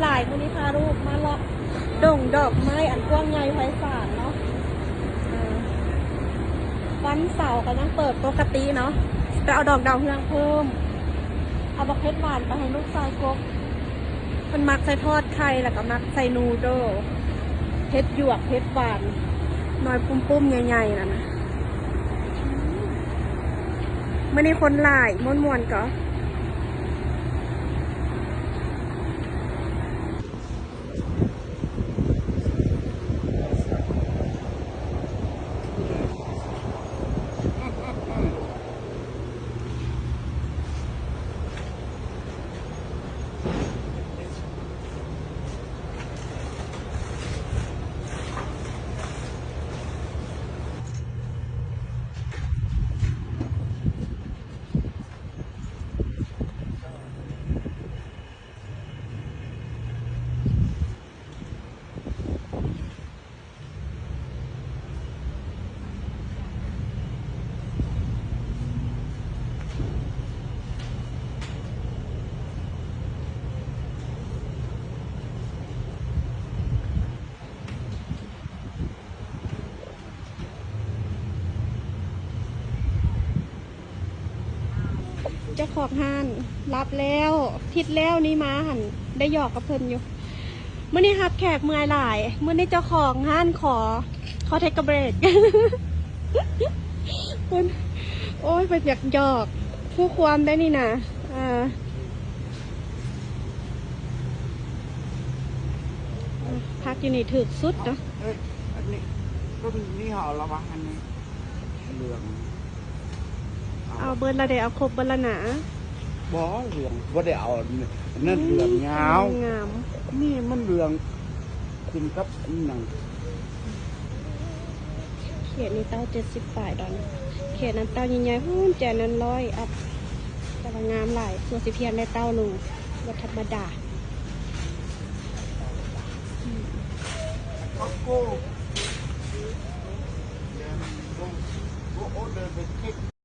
ຫຼາຍ ມື້ນີ້ພາລູກມາເລາະດົງດອກໄມ້ອັນກວ້າງໃຫຍ່ໄພສານເນາະ. ເອີ ວັນເສົາກໍຍັງເປີດປົກກະຕິເນາະ. ໄປເອົາດອກດາວເຮືອງເພີ່ມ ເອົາບັກເຜັດຫວານໄປໃຫ້ລູກຊາຍກົກ. ເພິ່ນມັກໃສ່ທອດໄຂ່ ແລ້ວກໍມັກໃສ່ນູໂດ ເຜັດຢວກ ເຜັດຫວານ ໜ່ວຍປຸ້ມໆ ໃຫຍ່ໆ ນັ້ນນະ. ມື້ນີ້ຄົນຫຼາຍ ມ່ວນໆ ກໍ. ເຈົ້າຂອງຮ້ານຫຼັບແລ້ວ. ທິດແລ້ວນີ້ມາຫັ້ນ ໄດ້ຫຍອກກັບເພິ່ນຢູ່. ມື້ນີ້ຮັບແຂກເມື່ອຍຫຼາຍ. ມື້ນີ້ເຈົ້າຂອງຮ້ານຂໍ ຂໍເທກເບຣກ. ເພິ່ນ ໂອ້ຍ ເພິ່ນຢາກຫຍອກຄູ່ຄວາມໄດ໋ນີ້ນະ. ອ່າ ຜັກຢູ່ນີ້ຖືກສຸດເນາະ. ເອີຍ ອັນນີ້ ຕົ້ນນີ້ເຮົາລະວະ ອັນນີ້ເຫຼືອງ. ເອົາເບິດລະເດ ເອົາຄົບເບິດລະນະ. ບໍ່ ເຫຼືອງ ບໍ່ໄດ້ເອົາ ອັນນັ້ນເຫຼືອງຍາວ. ງາມ ນີ້ມັນເຫຼືອງຂຶ້ນກັບອີ່ຫຍັງ. ເຂດນີ້ເຕົ້າເຈັດສິບປາຍດອນ. ເຂດນັ້ນເຕົ້າໃຫຍ່ໆ ພຸ້ນ ແຈນັ້ນຮ້ອຍອັບ. ແຕ່ວ່າງາມຫຼາຍ ສ່ວນຊິພຽນໄດ້ເຕົ້າໜຶ່ງ ບໍ່ທຳມະດາ. ອືມ.